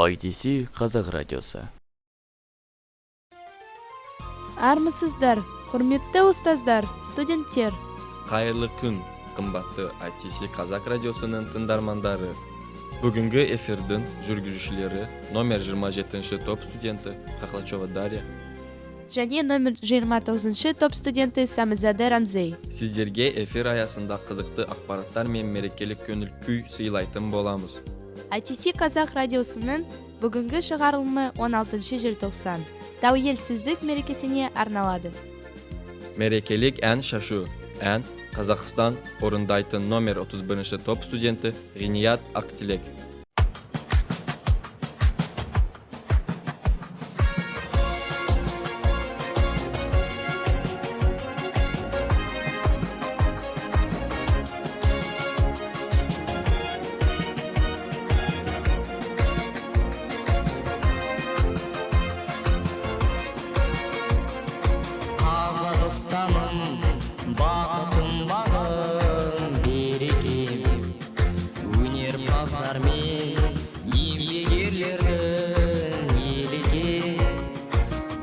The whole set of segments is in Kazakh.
ITC Қазақ радиосы. Армысыздар, құрметті ұстаздар, студенттер! Қайырлы күн, қымбатты ITC Қазақ радиосының тыңдармандары. Бүгінгі эфирдің жүргізушілері номер 27 топ студенті Хохлачева Дарья және номер 29 топ студенті Саматзаде Рамзей. Сіздерге эфир аясында қызықты ақпараттар мен мерекелік көңіл күй сыйлайтын боламыз. ITC Қазақ радиосының бүгінгі шығарылымы 16 желтоқсан Тәуелсіздік мерекесіне арналады. Мерекелік ән шашу. Ән Қазақстан орындайтын номер 31 топ студенті Ғиният Ақтілек. Қазақстаным, бақытым, бағым, берекем, өнерпаздар мен еңбеккерлердің елі екен.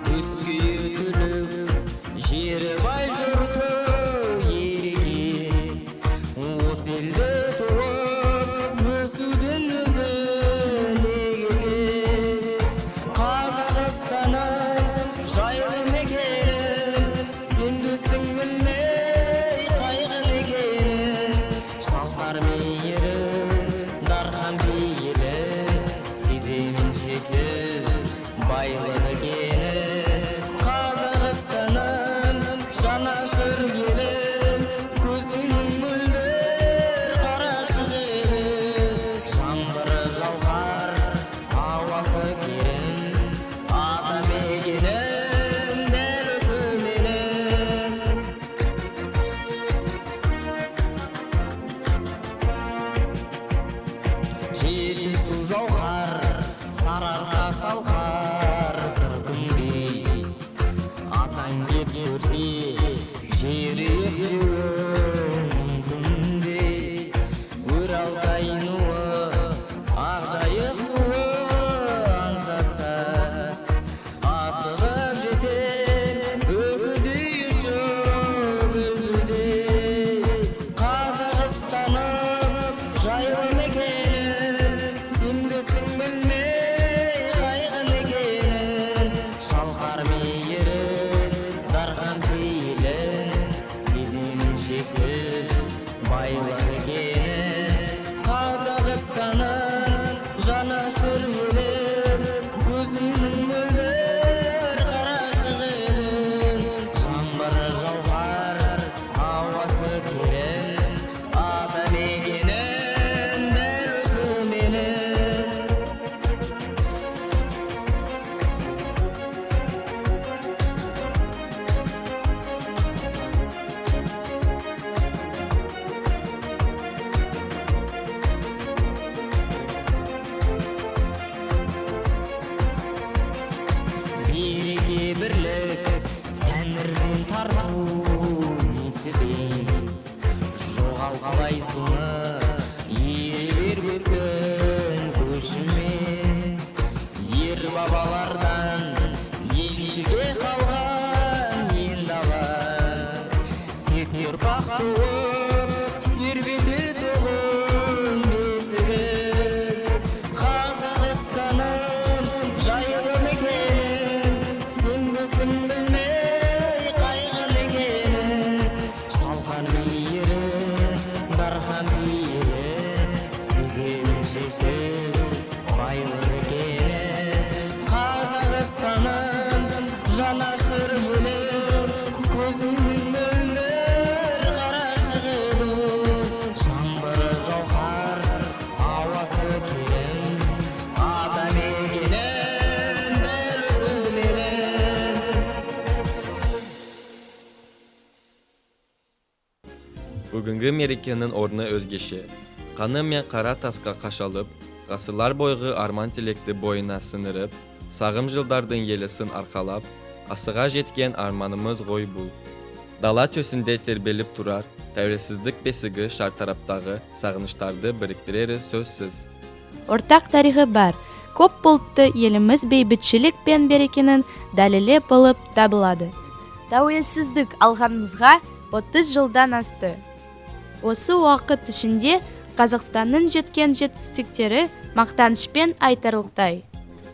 Төскейі түлік, жері бай, жұрты ер екен. Осы елде туып өсудің өзі не кетер? Қазақстаным, жайлы мекенім, сен төстің білмей қайғы екенін. Шалқар мейірім, дархан пейілің, сеземін шексіз байлық екенін. Қазақстаным, жанашыр елім, көзіңнің мөлдір қарашық елім. Жаңбыры жауһар, ауасы керім, атамекенім дәл осы менің. Жетісу жауһар, Сарыарқа салқар, сыр күнгей. Асан кеп көрсе, жерұйық деуі мүмкіндей. Өр Алтай нуы, Ақжайық суы аңсатса, асығып жетем үкідей ұшып үлгідей. Қазақстаным, жайлы мекенім, сен төстің білмей қайғы екенін. Шалқар мейірім, дархан пейілің, сеземін шексіз байлық екенін. Қазақстаным, жанашыр елім, көзіңнің мөлдір қарашық елім. Жаңбыры жауһар, ауасы керім, атамекенім дәл осы менің. Береке, бірлік, тәңірден тарту несібе, жоғалтпай соны, ере бер көктің көшімен. Ер бабалардан еншіге қалған ен дала, тек ұрпақ туып тербете тұғын бесігін. Қазақстаным, жайлы мекенім, сен төстің білмей қайғы екенін. Шалқар мейірім, дархан пейілің, сеземін шексіз байлық екенін. Қазақстаным, жанашыр елім, көзіңнің мөлдір қарашық елім. Жаңбыры жауһар, ауасы керім, атамекенім дәл осы менің. Бүгінгі мерекенің орны өзгеше. Қаны мен қара тасқа қашалып, ғасырлар бойғы арман тілекті бойына сіңіріп, сағым жылдардың елесін арқалап, асыға жеткен арманымыз ғой бұл. Дала төсінде тербеліп тұрар тәуелсіздік бесігі шартараптағы сағыныштарды біріктірері сөзсіз. Ортақ тарихы бар. Көп ұлтты еліміз бейбітшілік пен берекенің дәлелі болып табылады. Тәуелсіздік алғанымызға 30 жылдан асты. Осы уақыт ішінде Қазақстанның жеткен жетістіктері мақтанышпен айтарлықтай.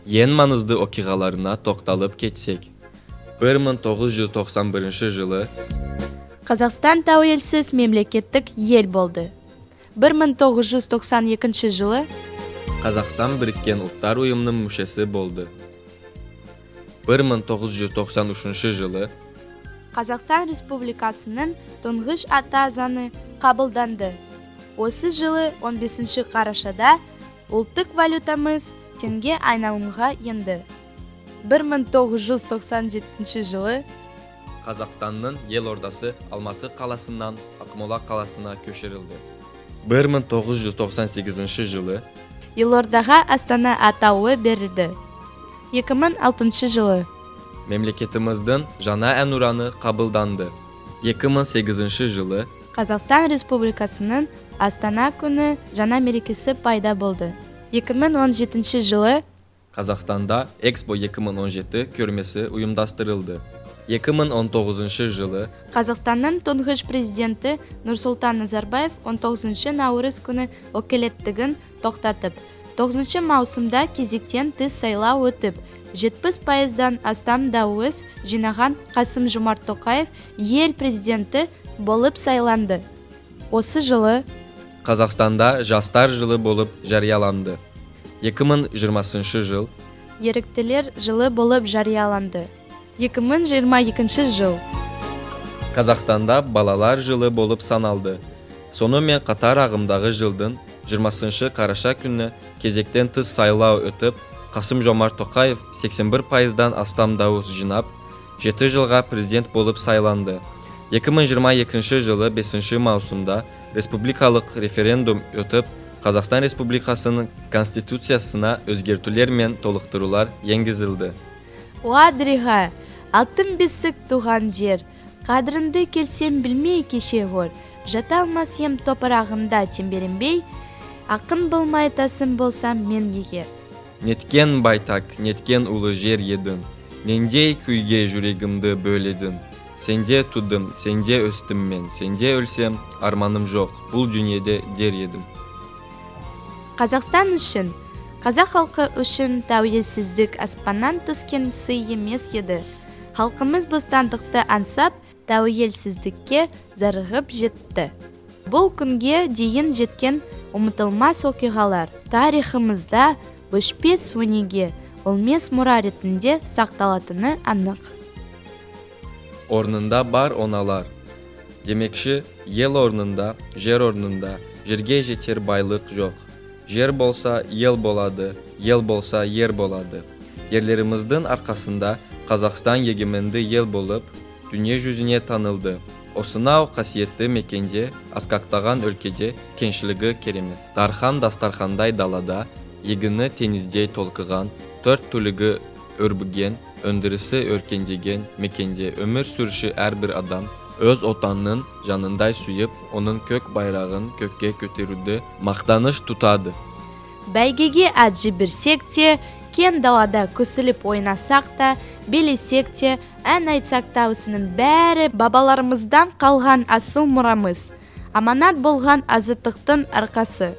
Ең маңызды оқиғаларына тоқталып кетсек. 1991 жылы Қазақстан тәуелсіз мемлекеттік ел болды. 1992 жылы Қазақстан Біріккен Ұлттар Ұйымының мүшесі болды. 1993 жылы Қазақстан Республикасының тұңғыш ата заңы қабылданды. Осы жылы 15 қарашада ұлттық валютамыз теңге айналымға енді. 1997 жылы Қазақстанның елордасы Алматы қаласынан Ақмола қаласына көшірілді. 1998 жылы елордаға Астана атауы берілді. 2006 жылы мемлекетіміздің жаңа әнұраны қабылданды. 2008 жылы Қазақстан Республикасының Астана күні жаңа мерекесі пайда болды. 2017 жылы Қазақстанда Экспо 2017 көрмесі ұйымдастырылды. 2019 жылы Қазақстанның тұңғыш президенті Нұрсұлтан Назарбаев 19 наурыз күні өкілеттігін тоқтатып, 9 маусымда кезектен тыс сайлау өтіп, 70%-дан астам дауыс жинаған Қасым-Жомарт Тоқаев ел президенті болып сайланды. Осы жылы Қазақстанда Жастар жылы болып жарияланды. 2020 жыл Еріктілер жылы болып жарияланды. 2022 жыл Қазақстанда Балалар жылы болып саналды. Сонымен қатар ағымдағы жылдың 20 қараша күні кезектен тыс сайлау өтіп, Қасым-Жомарт Тоқаев 81%-дан астам дауыс жинап, 7 жылға президент болып сайланды. 2022 жылы 5 маусымда республикалық референдум өтіп, Қазақстан Республикасының Конституциясына өзгертулер мен толықтырулар енгізілді. Уа, дариға, алтын бесік туған жер, қадіріңді келсем білмей кеше гөр, жата алмас ем топырағында тебіренбей, ақын болмай тасым болсам мен егер. Неткен байтақ, неткен ұлы жер едің, нендей күйге жүрегімді бөледің. Сенде тудым, сенде өстім мен, сенде өлсем, арманым жоқ, бұл дүниеде дер едім. Қазақстан үшін, қазақ халқы үшін тәуелсіздік аспаннан түскен сый емес еді. Халқымыз бостандықты аңсап, тәуелсіздікке зарығып жетті. Бұл күнге дейін жеткен ұмытылмас оқиғалар тарихымызда өшпес өнеге, өлмес мұра ретінде сақталатыны анық. Орнында бар оңалар. Демекші, ел орнында, жер орнында, жерге жетер байлық жоқ. Жер болса, ел болады, ел болса, ер болады. Ерлеріміздің арқасында Қазақстан егеменді ел болып, дүние жүзіне танылды. Осынау қасиетті мекенде, асқақтаған өлкеде кеңшілігі керемет. Дархан дастархандай далада, егіні теңіздей толқыған, төрт түлігі өрбіген, өндірісі өркендеген мекенде өмір сүруші әрбір адам өз отанын жанындай сүйіп, оның көк байрағын көкке көтеруді мақтаныш тұтады. Бәйгеге ат жіберсек те, кең далада көсіліп ойнасақ та, билесек те, ән айтсақ та, осының бәрі бабаларымыздан қалған асыл мұрамыз. Аманат болған азаттықтың арқасы.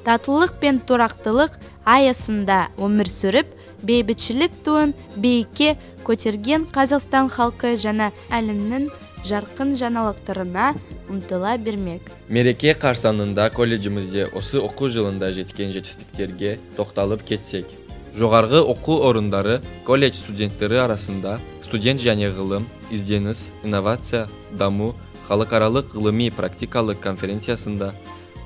Татулық пен тұрақтылық аясында өмір сүріп, бейбітшілік туын биікке көтерген Қазақстан халқы жаңа әлемнің жарқын жаңалықтарына ұмтыла бермек. Мереке қарсаңында колледжімізде осы оқу жылында жеткен жетістіктерге тоқталып кетсек. Жоғарғы оқу орындары колледж студенттері арасында «Студент және ғылым, ізденіс, инновация, даму» халықаралық ғылыми практикалық конференциясында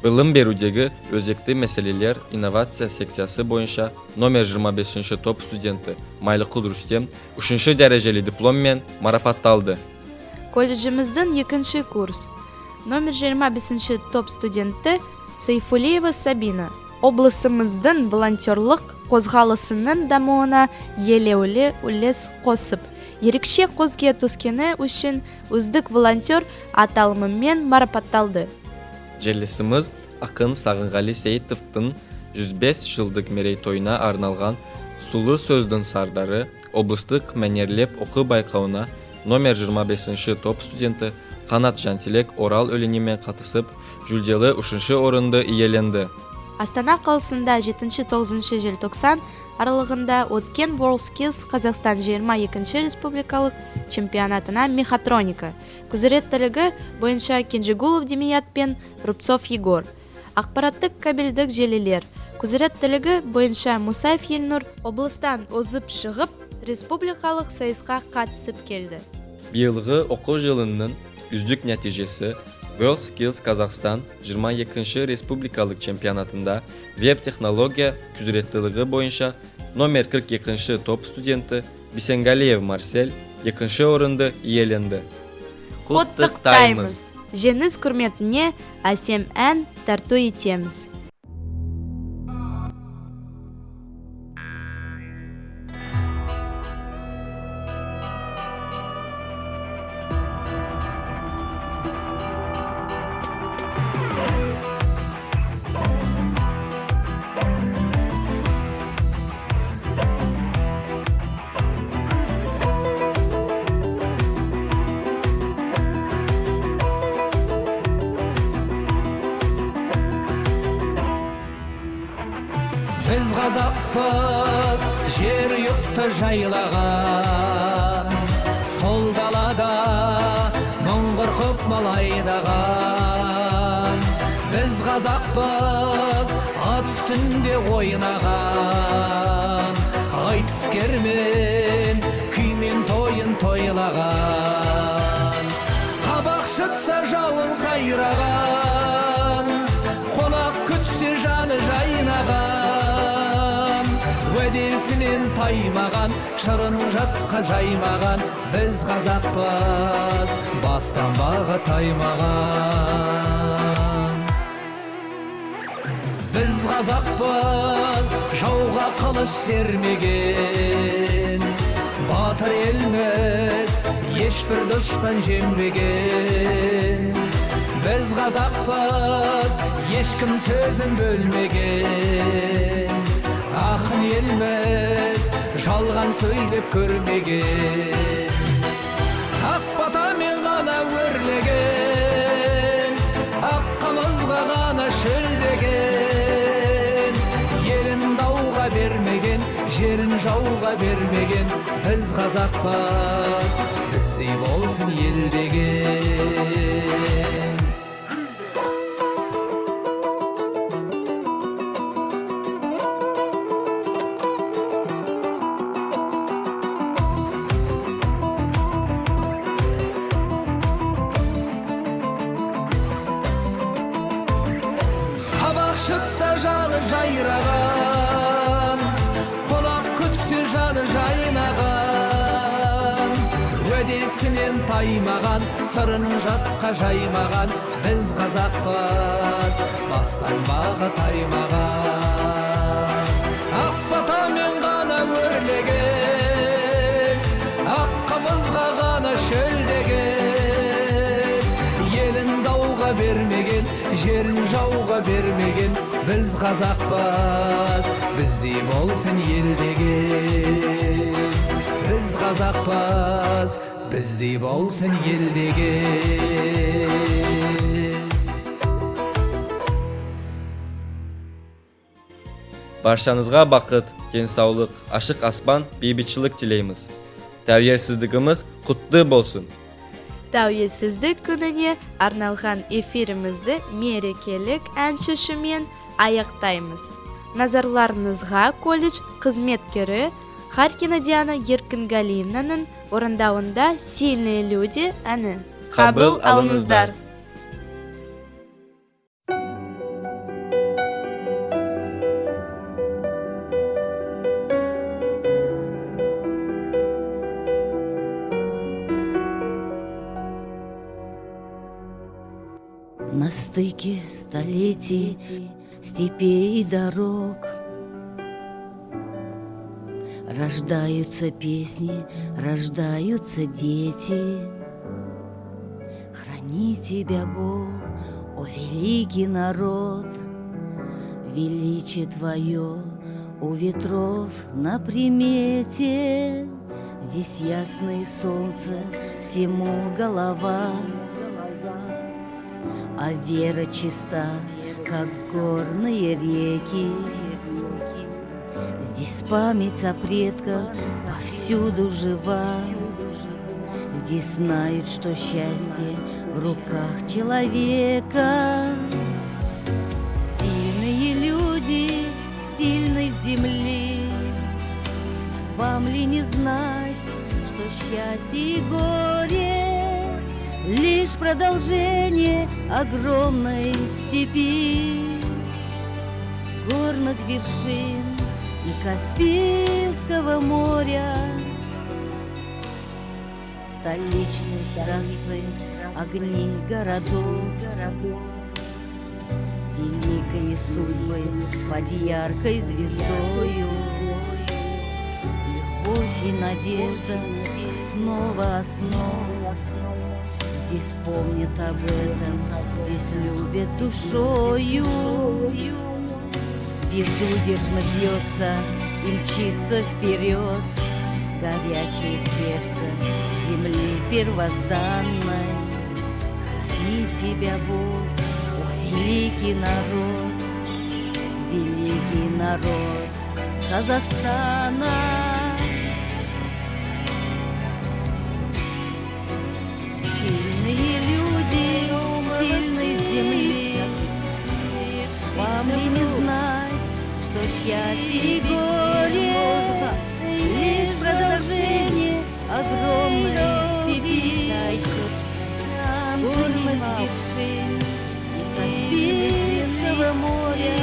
«Білім берудегі өзекті мәселелер» инновация секциясы бойынша номер 25 топ студенті Майлықұл Рүстем үшінші дәрежелі дипломмен марапатталды. Колледжіміздің екінші курс номер 25 топ студенті Сейфулиева Сабина облысымыздың волонтерлық қозғалысының дамуына елеулі үлес қосып, ерекше көзге түскені үшін «Үздік волонтер» аталымымен марапатталды. Жерлесіміз ақын Сағынғали Сейітовтің 105 жылдық мерейтойына арналған «Сұлу сөздің сардары» облыстық мәнерлеп оқу байқауына номер 25 топ студенті Қанат Жантилек «Орал» өлеңімен қатысып, жүлделі үшінші орынды иеленді. Астана қаласында 7-9 желтоқсан аралығында өткен WorldSkills Қазақстан 22 республикалық чемпионатына мехатроника құзыреттілігі бойынша Кенжегулов Демият пен Рубцов Егор, ақпараттық кабельдік желілер құзыреттілігі бойынша Мусаев Елнұр облыстан озып шығып, республикалық сайысқа қатысып келді. Биылғы оқу жылының үздік нәтижесі WorldSkills Қазақстан 22 республикалық чемпионатында веб-технология құзыреттілігі бойынша номер 42 топ студенті Бисенгалиев Марсель екінші орынды иеленді. Құттықтаймыз! Жеңіс құрметіне әсем ән тарту етеміз. Біз қазақпыз, жер ұйықты жайлаған, сол далада мың қырқып мал айдаған. Біз қазақпыз, ат үстінде ойнаған, айтыскермен күймен тойын тойлаған. Қабақ шытса, жауын қайраған, қонақ күтсе, жаны жайнаған, уәдесінен таймаған, шырын жатқа жаймаған. Біз қазақпыз, бастан бағы таймаған. Біз қазақпыз, жауға қылыш сермеген, батыр елміз, ешбір дұшпан жеңбеген. Біз қазақпыз, ешкім сөзін бөлмеген, ақын елміз, жалған сөйлеп көрмеген. Ақ батамен ғана өрлеген, ақ қымызға ғана шөлдеген, елін дауға бермеген, жерін жауға бермеген. Біз қазақпыз, біздей болсын ел деген. Қабақ шытса, жаны жайраған, қонақ күтсе, жаны жайнаған, уәдесінен таймаған, сырын жатқа жаймаған. Біз қазақпыз, бастан бағы таймаған. Ақ батамен ғана өрлеген, ақ қымызға ғана шөлдеген, елін дауға бермеген, жерін жауға бермеген. Біз қазақпыз, біздей болсын ел деген. Біз қазақпыз, біздей болсын ел деген. Баршаңызға бақыт, денсаулық, ашық аспан, бейбітшілік тілейміз. Тәуелсіздігіміз құтты болсын! Тәуелсіздік күніне арналған эфирімізді мерекелік ән шешумен аяқтаймыз. Назарларыңызға колледж қызметкері Харкина Диана Еркінгалиевнаның орындауында «Сильные люди» әні. Қабыл алыңыздар. На стыке столетий, степей и дорог рождаются песни, рождаются дети. Храни тебя Бог, о великий народ, Величие твое у ветров на примете. Здесь ясное солнце, всему голова, а вера чиста, как горные реки. Здесь память о предках повсюду жива. Здесь знают, что счастье в руках человека. Сильные люди сильной земли, вам ли не знать, что счастье и горе лишь продолжение огромной степи, горных вершин и Каспийского моря, столичной трассы, огни городов, великой судьбы под яркой звездою. Любовь и надежда — основа основ. Здесь помнят об этом, здесь любят душою. Безудержно бьется и мчится вперед горячее сердце земли первозданной. Храни тебя, Бог, о великий народ Казахстана. Сильные люди сильной земли, вам ли не знать, что счастье и горе лишь продолжение огромной степи, горных вершин и Каспийского моря.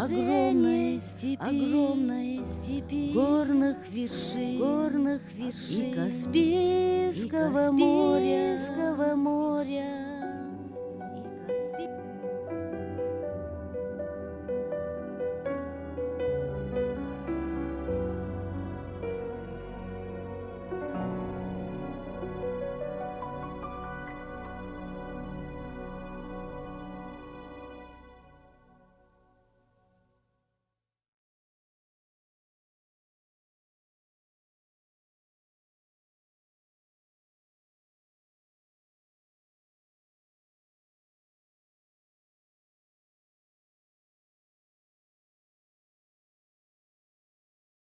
Огромной степи, горных вершин и Каспийского моря.